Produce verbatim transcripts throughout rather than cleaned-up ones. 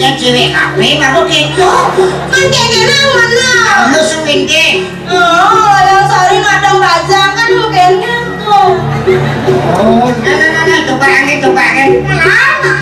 Ya cewek kafe baru gitu. Kan kayaknya nang mana? Lu sepinting. Oh, yang sorry madam bazar kan mungkinnya tuh. Oh, nah, nah, nah, nah, coba lagi, coba lagi. Lama.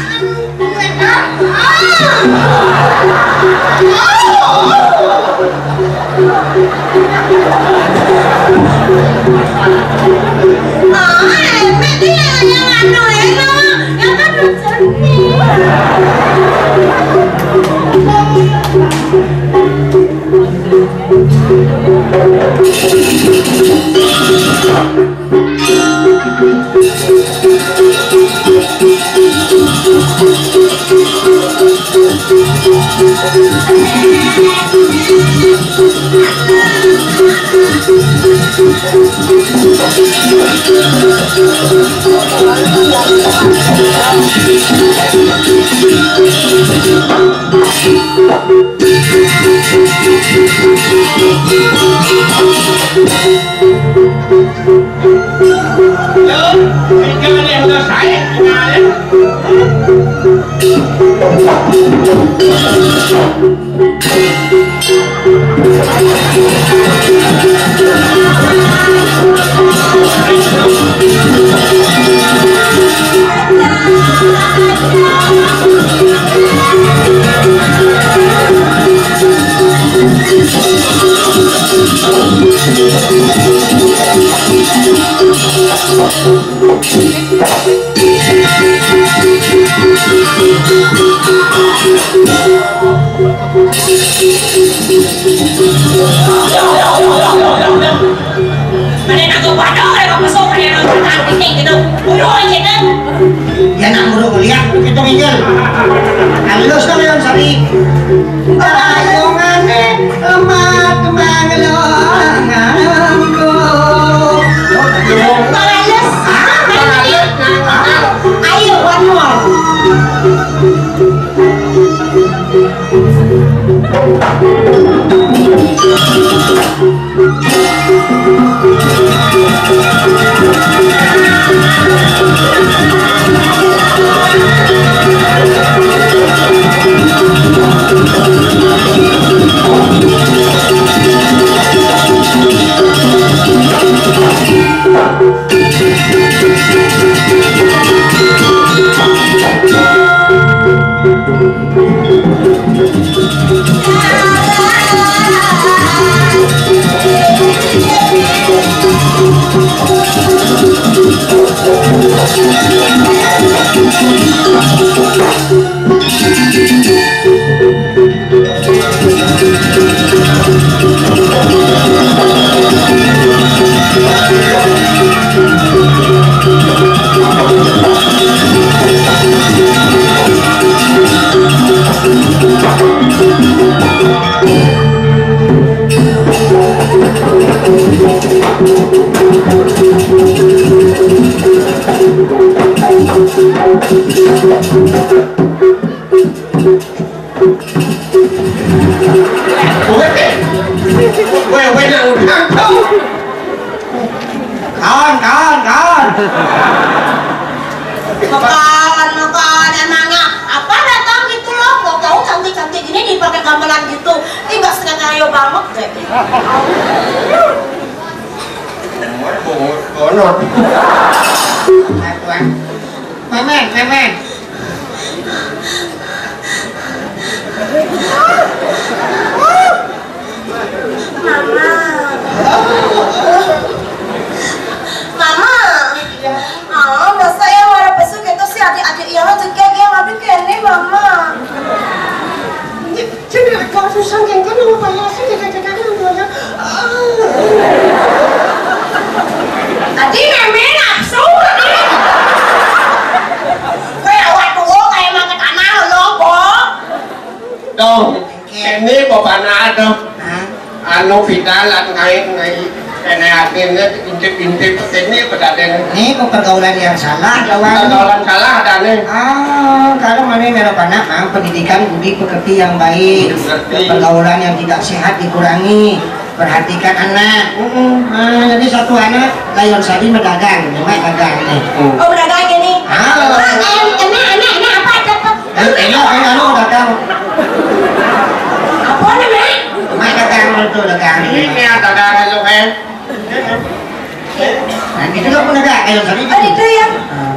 Mana nak tu pada orang apa sok pada orang cantik gitu. Bodoh aja kan. Ya nak buruk lihat begitu Miguel. Halus tuh yang sari. Ayongane lemah kembang lo ngarangku. Parales. Ah, parales. Ayo, one more. Weh, weh, nak udang kau. Kawan, kawan, kawan. Kawan, kawan, emangnya apa datang gitu loh? Kok tahu cantik-cantik gini dipakai gamelan gitu? Ih, nggak skenario banget deh. Bonot. Memen, memen. Mama. Mama. Oh, masa ya warna besok itu si adik-adik yang jegeg yang aduh kene, Mama. Jadi agak susah kan, kan nama payah sih, jaga-jaga kan namanya. Tadi meme nafsu. Gue awak tua kayak makan tanah lo, Bok. Dong, ini bapakna ada. Hah? Anu pidal at ngait ngai kene atine intip-intip kene pedaden. Ini kok pergaulan yang salah, kawan. Pergaulan salah ada nih. Ah, kalau mana merah panak, mang, pendidikan budi pekerti yang baik, mengerti. Pergaulan yang tidak sehat dikurangi. Perhatikan anak. Heeh. Nah, jadi satu anak Layon Sari medagang, cuma dagang nih. Oh, berdagang ini. Ah. Ah, em, enak, enak, enak apa, apa? Eh, enak, enak, enak, dagang. Apa namanya? Cuma dagang itu, dagang. Ini kayak dagang itu, kan? Nah, itu kan pedagang, Layon Sari. Oh, itu ya. Ah.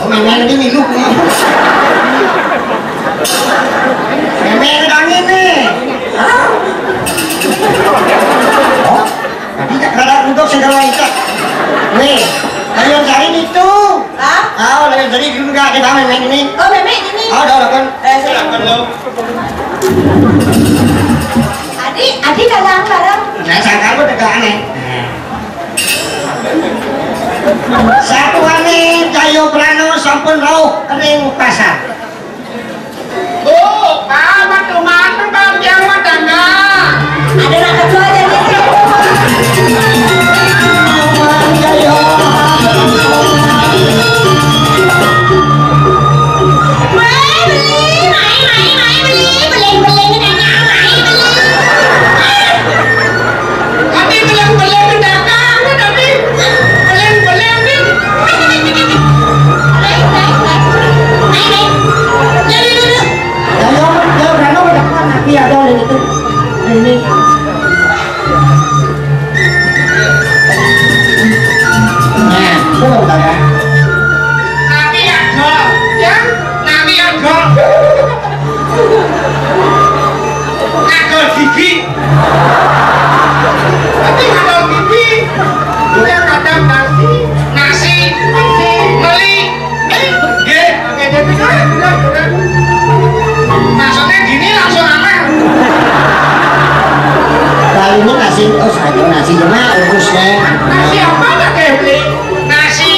Oh, memang ini milu. Memang ini nih. Hah? Oh, tapi tak ada untuk segala itu. Nih, Layon Sari itu. Hah? Oh, Layon Sari juga ada memang ini. Oh, memang ini. Oh, ada kan? Eh, silakan lo. Adi, Adi dagang barang. Nah, sangkal kok tegak aneh. Satuane Cahya Prana sampun rauh ring pasar. Oh, Pak, metu manten, Pak, tiang madana. Ada nak kerja aja di sini. Mai, beli, mai, mai, mai, beli, beling, beling, nanya, mai, beli. Tapi belum-belum dagang, tapi belum-belum ni. Baik, baik, baik. Baik, baik. Dah, dah, dah. Dah, dah, dah, dah. Dah, dah, dah. Nanti ada oleh itu. Ini. Nah, belum, dah, dah. Nanti ada. Ya, nanti ada. Kadol gigi. Tapi kadol gigi. Dia kadang nasi. Nasi. Nasi. Meli. Nggih. Oke, jadi, maksudnya gini langsung aman. Kali ini nasi, oh, saya nasi cuma urusnya. Nasi apa tak kayak beli? Nasi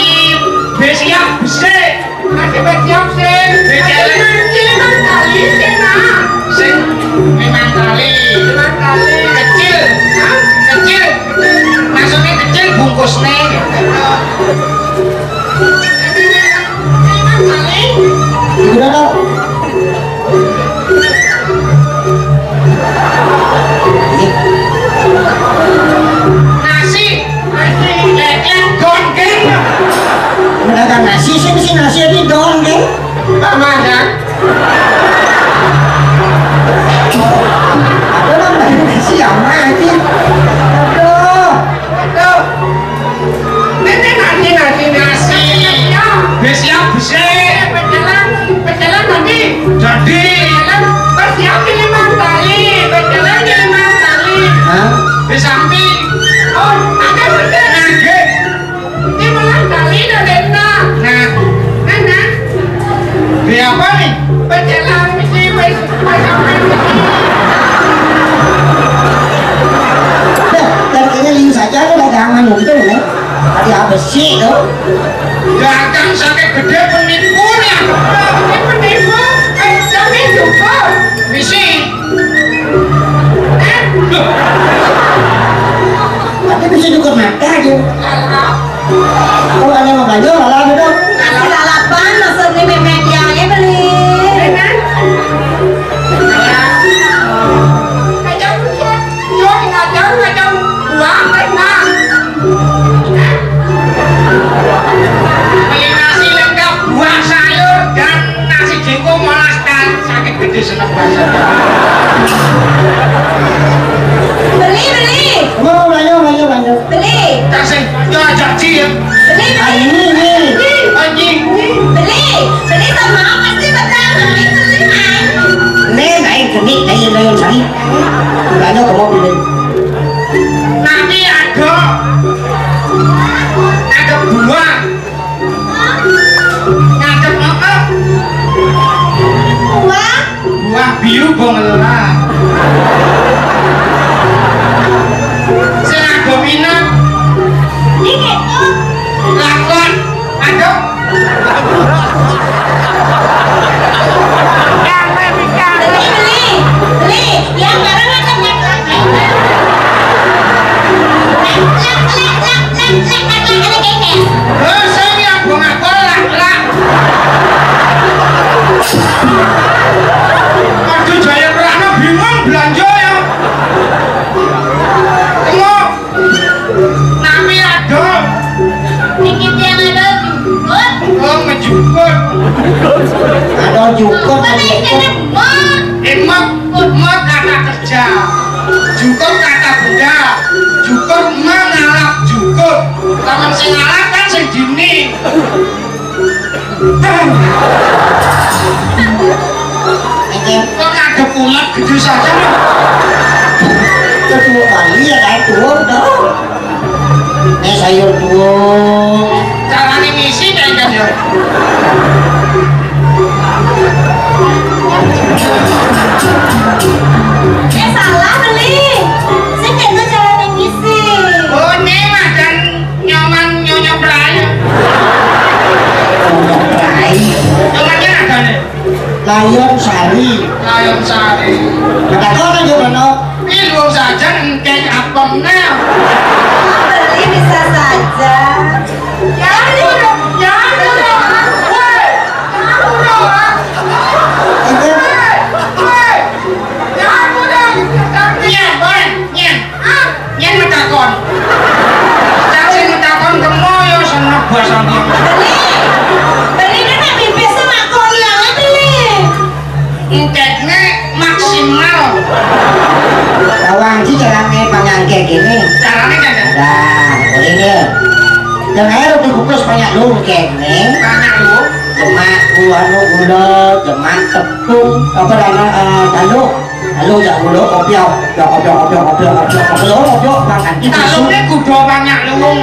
besiak besik. Masih bersiap sih. Ciliman, ciliman kali, ciliman. Sing memang kali. Ciliman kali. Kecil. Hah? Kecil. Maksudnya kecil bungkusnya. Ciliman kali. Udah, Kak. Nasi. Nasi. Lek-lek don, geng. Pedagang nasi sih, mesti nasi aja don, geng. Apa, Mas, ya? Apa namanya nasi, ya, Mas? Aduh. Aduh. Ini nasi, nasi, nasi. Nasi. Ya. Wis siap, besik. Pecelan, pecelan nanti. Jadi. Pecelan, persiap ini mantali. Pecelan ini mantali. Hah? Di samping. Oh, ada betul. Nggih. Ini malah kali dah, Dek, nah. Nah. Nah, nah. Di apa nih? Pecelan mesti, wis, wis, wis. Dah, dan ini liu saja lo dagangan untung, nih. Tadi apa sih, tuh? Dagang sakit gede penipu, ya. Ini penipu, eh, kami juga. Misi. Tapi bisa juga mata aja. Kalau ada mau banyak, malah ada dong. Kalau lalapan, maksudnya memet yang beli. Kacang, kacang, kacang buah, kan, nah. Beli nasi lengkap, buah sayur, dan nasi jengkol molas kan. Sakit gede seneng bahasa. Beli, beli. Oh, banyak, banyak, banyak. Beli. Kasih, ya, janji ya. Beli, beli. Ah, ini, ini. Anjing. Beli, beli sama pasti betul. Beli, beli, beli. Nih, naik geni, naik, naik, naik. Banyak kok beli. Nanti ada, ada buah. Ngadep apa? Buah. Buah biru bongelah. Sing ada minat. Iki. Lakon. Aduh. Beli, beli. Beli. Yang barang ada. Lek, lek, lek, lek, lek, lek, lek, lek, lek. Hei, sing yang bunga kolak, lak. Aduh, Jaya Prana bingung. Ada jukut, ada jukut. Emot, emot kata kerja. Jukut kata benda. Jukut mengalap jukut. Lamun sing ngalap kan sing dini. Kok ngadep ulet gede saja, Mas? Kedua kali ya, kan, turun, dong. Eh, sayur tuwung. Carane ngisi kayak kan ya. Eh, salah, Beli. Sing kena carane ngisi. Oh, ini madan nyoman nyonya prai. Nyonya prai. Nyomannya ada nih. Layon Sari. Layon Sari. Kata kau kan juga no. Ini lu saja engkek apemnya. Beli bisa saja. Ya, ya, ya, ya. Woi, ya, ya, ya. Woi, woi. Ya, ya, ya. Iya, Bang. Iya. Yen ngetakon. Cak sing ngetakon kemo ya seneng bahasamu. Beli, beli kan nek bibis tuh makoni ae, Beli. Engkekne maksimal. Bawang iki carane panyangkek ini. Carane kan? Nah, boleh nih. Yang air dikukus banyak lu engkekne. Banyak lu. Jemak, anu, gula, jemak, tepung, apa, dana, eh, tanduk. Halo, ya, halo, kopiok. Ya, kopiok, kopiok, kopiok, kopiok, kopiok, kopiok, makan. Kita lu ini kudu banyak luwung.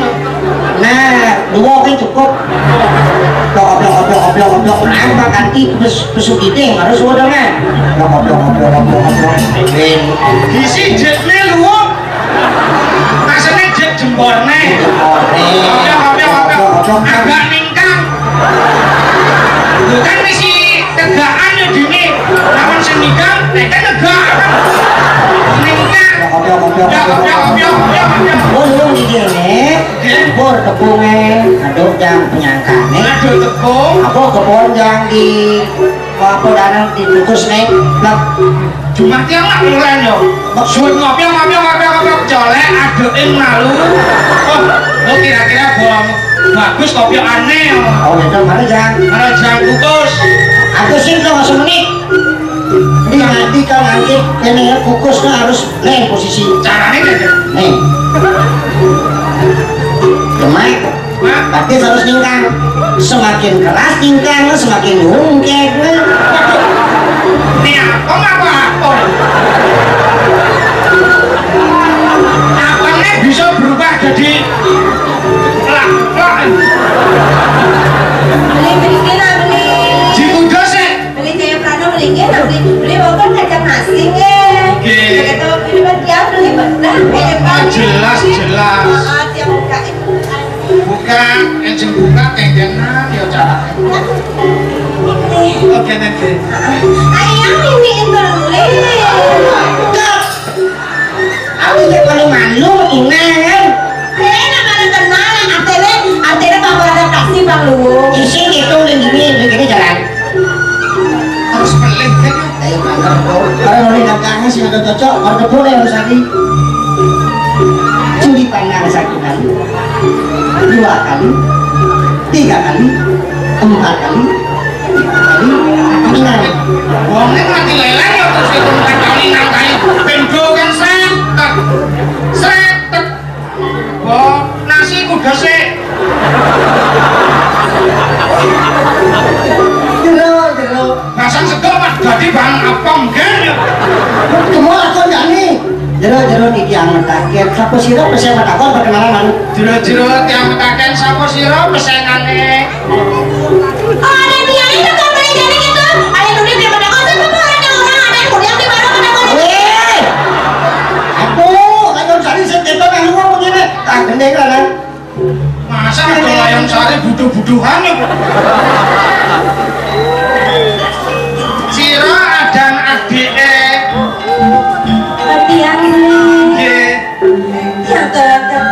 Nah, luwung ini cukup. Ya, kopiok, kopiok, kopiok, kopiok, nah, makan di bes-, besuk ini, harus sudah, kan? Ya, kopiok, kopiok, kopiok, kopiok. Isi jetnya luwung. Maksudnya jet jemborne. Jemborne. Kopiok, kopiok, kopiok. Agak ningkang. Bukan misi tegakan ya dini. Lawan sing ningkang, nek kan tegak. Ningkang. Kopiok, kopiok, kopiok, kopiok, kopiok, kopiok. Oh, lu di sini. Nggih. Bor tepungnya, aduk jang penyangkane. Aduk tepung. Apa kebon jang di apa danang dibungkus nih? Lah, cuma tiang lah mulai yo. Suwun ngopi, ngopi, ngopi, ngopi, colek, adukin malu. Oh, lo kira-kira bolong bagus kopi aneh. Oh, itu mana jang? Mana jang kukus? Aku sih lo langsung nih. Ini nanti kalau nanti ini ya kukusnya harus nih posisi. Caranya aja. Nih. Cuma Mak? Tapi harus ningkang. Semakin keras ningkang, semakin hungkek. Waduh, ini apa, apa, apa? Apanya bisa berubah jadi plak, plak? Beli, beli kira, beli. Jikudo sih. Beli Jaya Prano, beli nggih, nah, beli, beli wonten kacang nasi nggih. Nggih. Kata waktu ini kan dia beli bedah, kayak Oh, jelas, jelas. Ah, tiap buka itu. Buka, engine buka, kenjenan, ya cara. Ini. Oke, nanti. Ayam ini beli. Aku kayak paling malu, inang kan. Eh, namanya kenal, artinya, artinya bakal adaptasi, Bang Luwung. Isin gitu, ning gini, ning gini jalan. Harus pelit, kan? Ayo, mantap, bro. Orang oleh dagangan sih ada cocok, orang kebun yang harus tadi. Curi pandang satu kali, dua kali, tiga kali, empat kali, lima kali, enam. Wong ini mati lele ya, terus itu empat kali, enam kali. Bendo kan seret, seret. Oh, nasi kuda sih. Jero, jero. Pasang sego, Mas, dadi bang apa mungkin ya? Semua lakon jani. Jero, jero niki yang mentaken. Sapa sira pesen matakon perkenalan anu? Jero, jero tiang mentaken sapa sira pesenane? Oh, ada dia itu kan boleh jadi gitu. Ada tulis di mana kau tuh orang yang orang ada yang kuliah di mana mana kau. Weh. Aku, ayo cari sekitar yang lu mau begini. Tak gede kan? Masa ada layang sari buduh-buduhan ya? Sira adan adike. Tiang ini. Nggih. Tiang tolong tiang.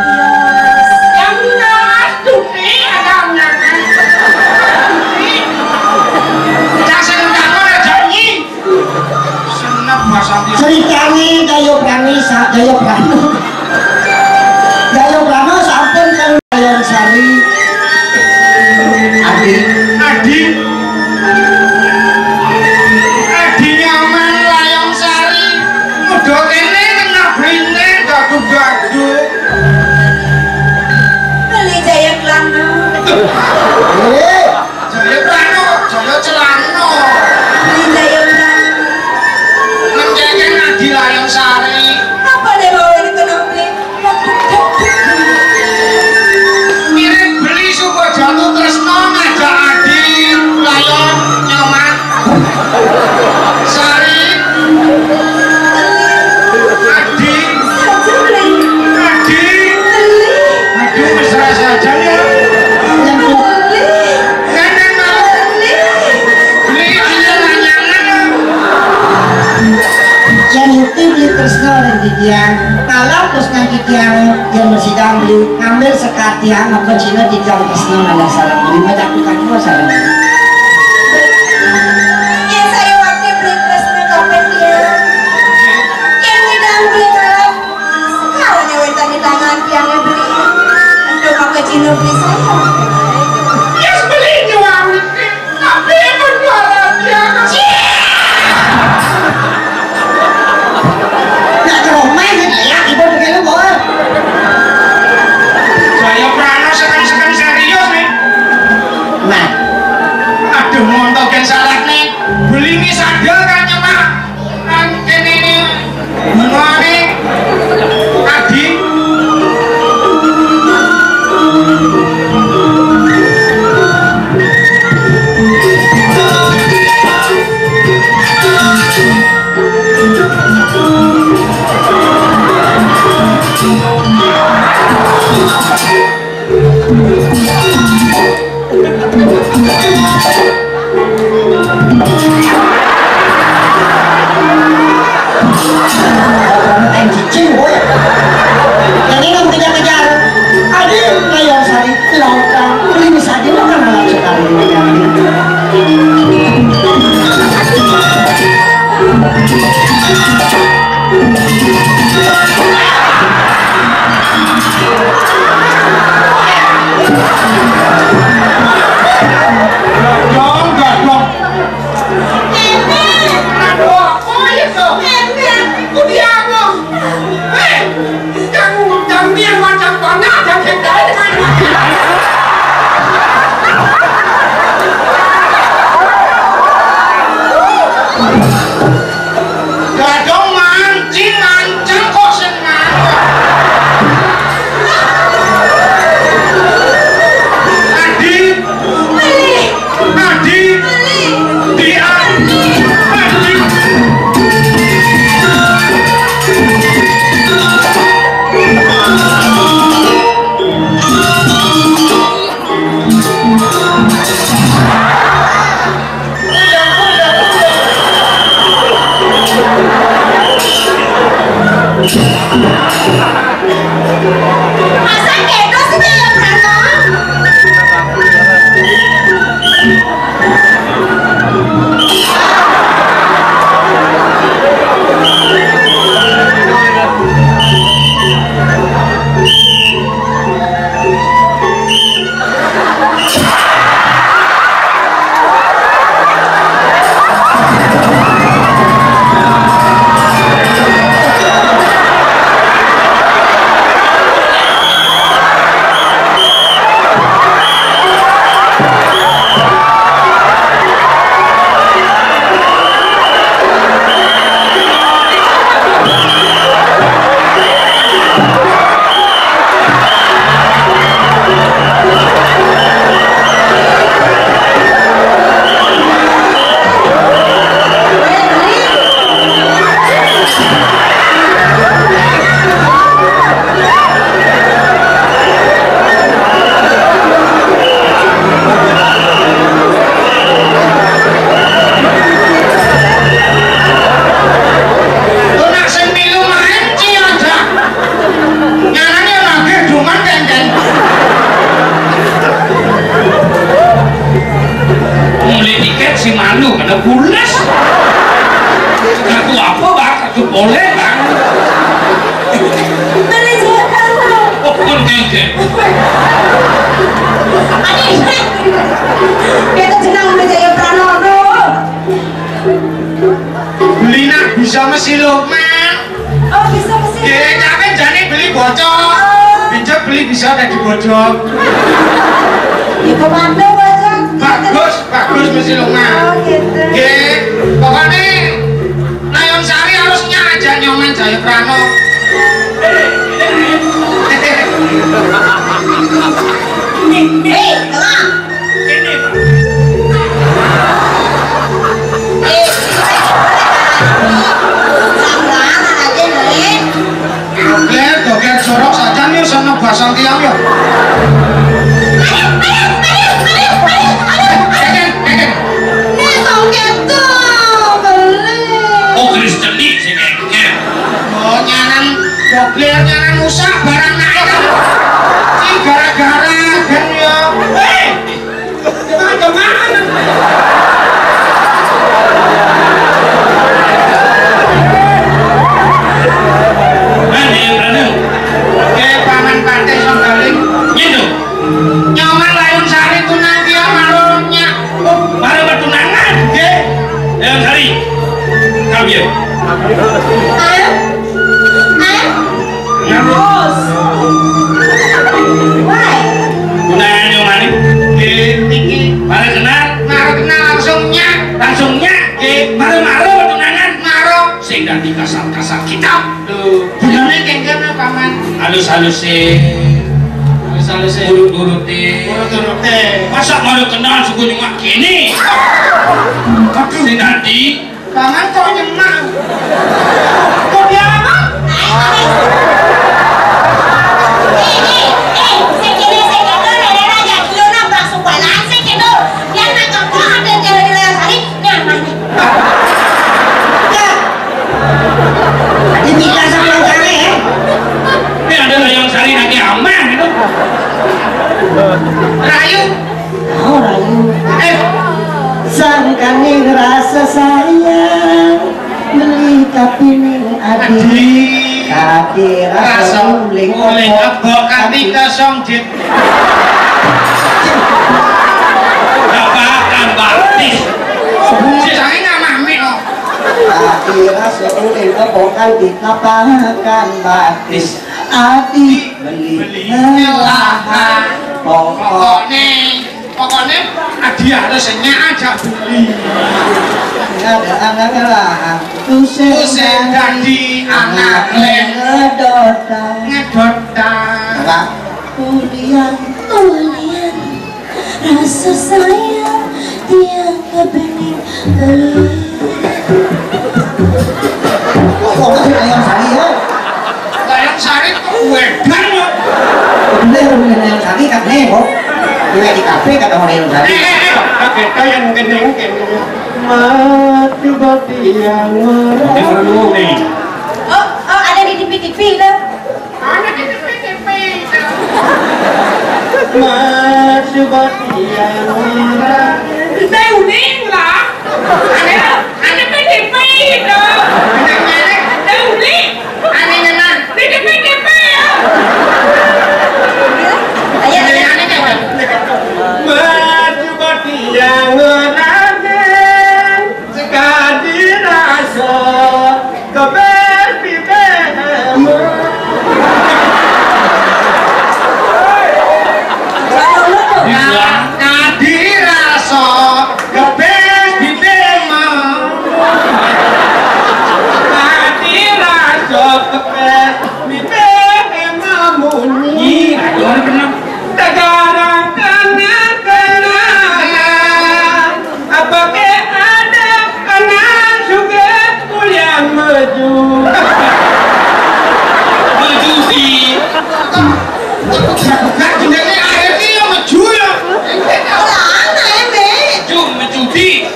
Yang nas dupi ada ngakan. Dupi. Cak sing takon aja nyi. Senep bahasa Inggris. Ceritane Jayo Prani sa-, Jayo Prani. Jayo Prani sampun kaliyan Sari. Adi. Adi. Kene kena bline gaduh-gaduh. Beli Jaya Klana. Eh, Jaya Prano, Jaya Celana. Beli Jaya Prano. Mencengeng Adi Layang Sari. Apa deh mau ini kena beli? Mirip beli suka jatuh tresno ngajak Adi Layang Nyoman. Sari. Adi. Adi. Aduh, mesra saja ya. Yang Neneng mau. Beli aja nanya. Yang ngerti beli tresno dan titiang. Kalau tresno titiang yang bersidang beli ngambil sekat tiang apa Cina titiang tresno nanda sarang beli banyak tukang dua sarang. Ya saya wakil beli tresno kapan dia. Yang tidak beli malam. Sekarang yang wetan di tangan tiangnya beli. Untuk apa Cina beli saya? Yes, beli nyuang. Tapi penjualannya. Nak ke rumah, nak elak, ibu begini, Bu. Jaya Prano sekan-sekan serius nih. Nah. Aduh, montokin salah nih. Beli ini sadar kan, Nyemak? Kan kene ne mane Adi. Yang ini nggak kejar-kejar. Ada kayak sari, lautan, ini saja lo kan malah sekali. Dong, dong. Aduh, apa itu? Udah, Bang. Eh, kamu, kamu yang macam mana? Jangan kita ini main-main. Gadong mancing, mancing kok senang. Adi, Adi, Adi, Adi. Masa kedo sih, Jaya Prano? Kok nak sing milu main, Ci, aja. Ngarane lagi duman, Tenten. Beli tiket si malu, kena bules. Kartu apa, Bang? Kartu boleh, Bang. Mana siapa? Oh, pun Tenten. Adik, kita jenang udah Jaya Pranono. Beli nak bisa mesi lo, Mang. Oh, bisa mesin. Nggih, tapi jane beli bocor. Bisa beli bisa dadi bocor. Ya komando bocor. Bagus, bagus mesti lunga. Oh, gitu. Nggih, pokoknya Layon Sari harus nyak aja Nyoman Jayaprana. Eh, Bang. Ini, Pak. Eh, sembarang aja, Nek. Doger, doger jorok sajan yo seneng basang tiang yo. Aduh, aduh, aduh, aduh, aduh, aduh. Keken, keken. Nek kok gitu, beli. Oh, Kristen iki sing keken. Oh, nyanan doger, nyanan rusak barang naik. Sing gara-gara kan yo. Hei! Kemana? Mana yang berantem? Oke, Paman Patih Songgaling. Gitu. Nyoman Layun Sari tunang dia marunnya. Oh, baru bertunangan. Oke. Layun Sari. Kau dia. Ayo. Ayo. Bos. Wah. Gunane yo mari. Nggih, niki. Mari kenal. Mari kenal langsung nyak. Langsung nyak. Nggih, mari maro tunangan. Maro. Sing dadi kasar-kasar kitab. Lho, gunane kengken apa, Paman? Halus-haluse. Halus-haluse. Urut-urute. Urut-urute. Masa mari kenal suku nyumak kene? Aduh. Sing dadi Paman kok nyemak? Kok dia apa? Eh, eh, eh, sing kene, sing kene, rene aja dulu nang bakso balan, sing kene. Dia nangkep kok ada jalan di Layang Sari, nyaman. Ya. Ini nikah sama Layang Sari, ya? Ini ada Layang Sari lagi aman itu. Rayu. Oh, Rayu. Eh, sangkane rasa sayang beli tapi ning adi. Adi. Kaki rasa rasa uling uling kebok kaki kosong dit. Lapakan batis. Sesane ngamah mik kok. Kaki rasa uling kebok kaki lapakan batis. Adi beli. Beli. Lahan. Pokoknya Pokoknya dia harus nyak aja beli. Ada anak lah. Tusing dadi anak leng. Ngedota. Ngedota. Apa? Ulian, ulian. Rasa sayang dia kepingin beli. Kok ora sing Layang Sari ya? Layang Sari kok wedan kok. Bener, bener Layang Sari kan nih, kok. Nek di kafe kata orang Layang Sari. Eh, eh, eh, kita yang mungkin mungkin. Mati bati yang orang. Ini perlu nih. Oh, oh, ada di T V-T V itu. Anak itu P T P itu. Masuk bagian orang. Saya uning lah. Anak, anak P T P itu. Anak mana? Saya uning. Anak mana? P T P, P T P ya. Ayo, ayo. Anak mana? Masuk bagian orang. Sekadi rasa kebes bibirmu. Sekadi rasa kebes bibirmu. Sekadi rasa kebes bibirmu munyi. Ih, aduh, bener. Sekarang kena-kena. Apa ke ada anak juga kuliah maju. Maju di. Nah, jenenge akhirnya ya maju ya. Ora ana, Mbak. Maju, maju di.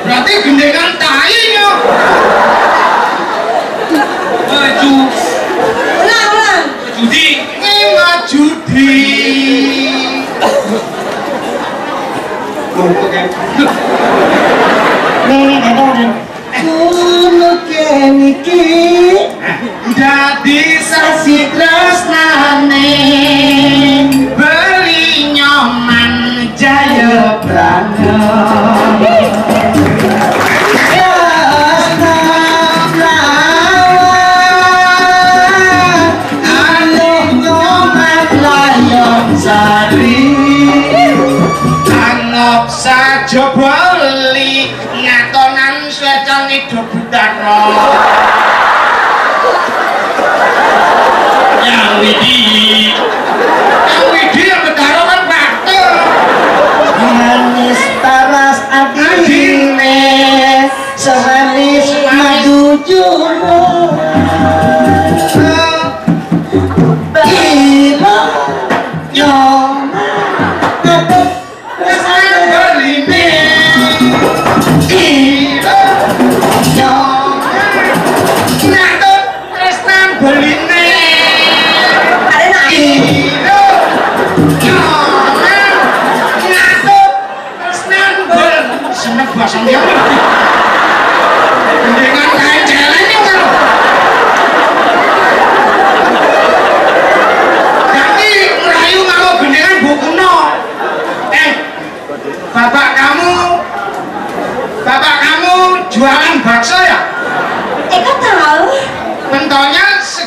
Berarti gendengan tai ya. Maju. Ulang, ulang. Judi. Ima judi. Monggo kan. Ning, ning, ning. Kuno keniki dadi sasi tresnane beli Nyoman Jayaprana. Tresna mlawan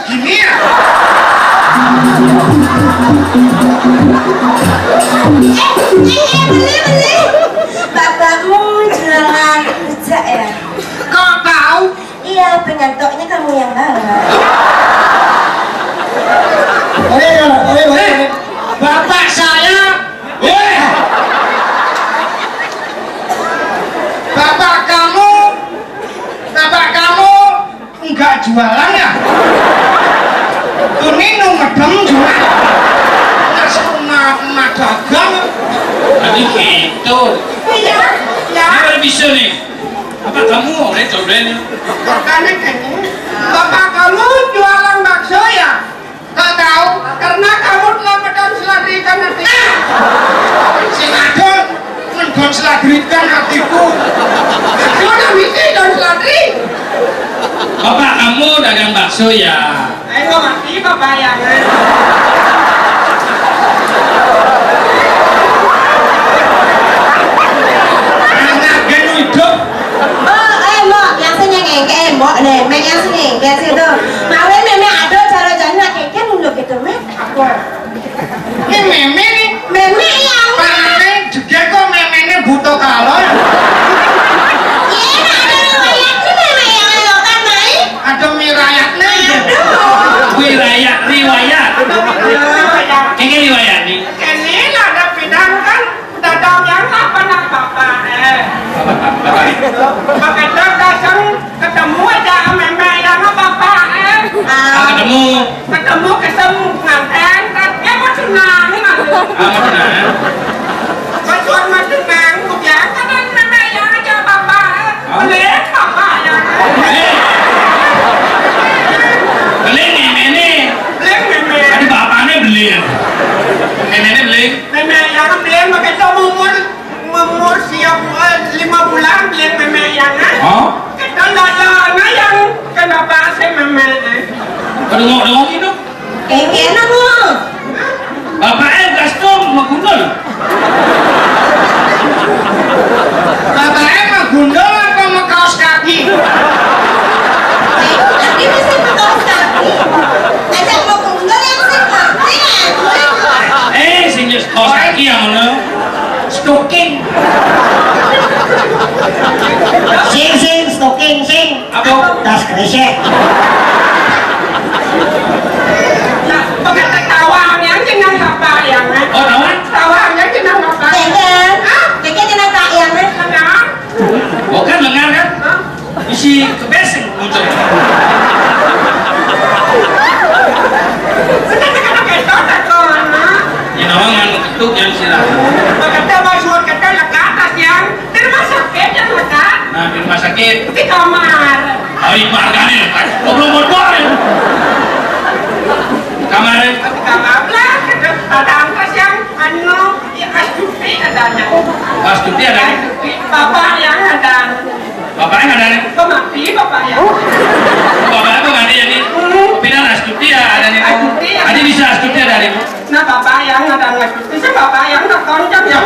Gini ya? Eh, eh, eh, beli, beli. Bapakmu jualan rujak ya? Kok tahu? Iya, penyantoknya kamu yang bawa. Oke, oke, oke. Eh, bapak saya, eh, bapak kamu, bapak kamu enggak jualan ya? Ini nu medem juga. Terus emak, emak dagang. Tadi gitu. Iya, ya. Ini bisa nih. Apa kamu oleh cobain? Makanya kan, bapak kamu jualan bakso ya? Kok tahu? Karena kamu telah medon seladri ikan hatiku. Ah! Sing adon, medon seladri ikan hatiku. Aku udah misi don seladri. Bapak kamu dagang bakso ya? Ayo mati bapak ya. Anak genu hidup. Oh, eh, Mbok, yang sing ngengke, eh, Mbok, nih, Mek yang sing ngengke situ. Mawin Memek ada cara jane ngengke ngono gitu, Mek. Apa? Ini Meme nih. Meme yang. Panane juga kok Memene buta kalon. Iya, ada riwayat sih Memek yang ayo kan, Mai. Ada mirayatnya. Aduh. Wirayat, riwayat. Ada mirayat. Ini riwayat nih. Ini ada pinang kan. Dadang yang apa nak bapak, eh? Pakai dadang ketemu aja Memek yang bapak, eh? Ah, ketemu. Ketemu, ketemu nganten, kan? Eh, mau tunangan, malu. Ah, mau tunangan. Pas suan mau tunangan, kemudian kan Memek yang aja bapak, eh? Hah? Boleh, bapak yang, eh? Boleh. Boleh nih, Memek. Boleh, Memek. Tadi bapaknya boleh. Memene boleh. Memek yang beli pakai umur, umur siap, eh, lima bulan beli Memek yang, eh. Oh? Kita lala, nah, yang kenapa saya Memek, eh? Aduh, mau dong itu. Eh, enak, Bu. Bapaknya gas tuh mau gundul. Bapaknya mau gundul apa mau kaos kaki? Eh, tadi mesti mau kaos kaki. Ajak mau gundul yang sih, Pak. Eh, sing kaos kaki yang mana? Stoking. Sing, sing, stoking, sing. Apa? Tas kresek. Nah, pakai tawang yang jenang bapak yang, eh? Oh, tawang? Tawang yang jenang bapak. Keke. Hah? Keke jenang bapak yang, eh? Kenapa? Oh, kan lengan kan? Hah? Isi kepeseng muncul. Ini orang yang ketuk yang sirah. Kata Mas Won, kata lekat atas yang di rumah sakit yang lekat. Nah, di rumah sakit. Di kamar. Oh, di kamar kan ya? Ngobrol-ngobrol ya? Kamar ya? Di kamar lah, kata, kata Angkos yang anu, ya, Astuti katanya. Astuti ada? Astuti, bapak yang ada. Bapaknya ada nih? Kok mati bapaknya? Bapaknya kok mati ya nih? Hmm. Pindah Astuti ya ada nih? Astuti ya. Tadi bisa Astuti ada nih? Nah, bapak yang ada Astuti, saya bapak yang tak koncang ya.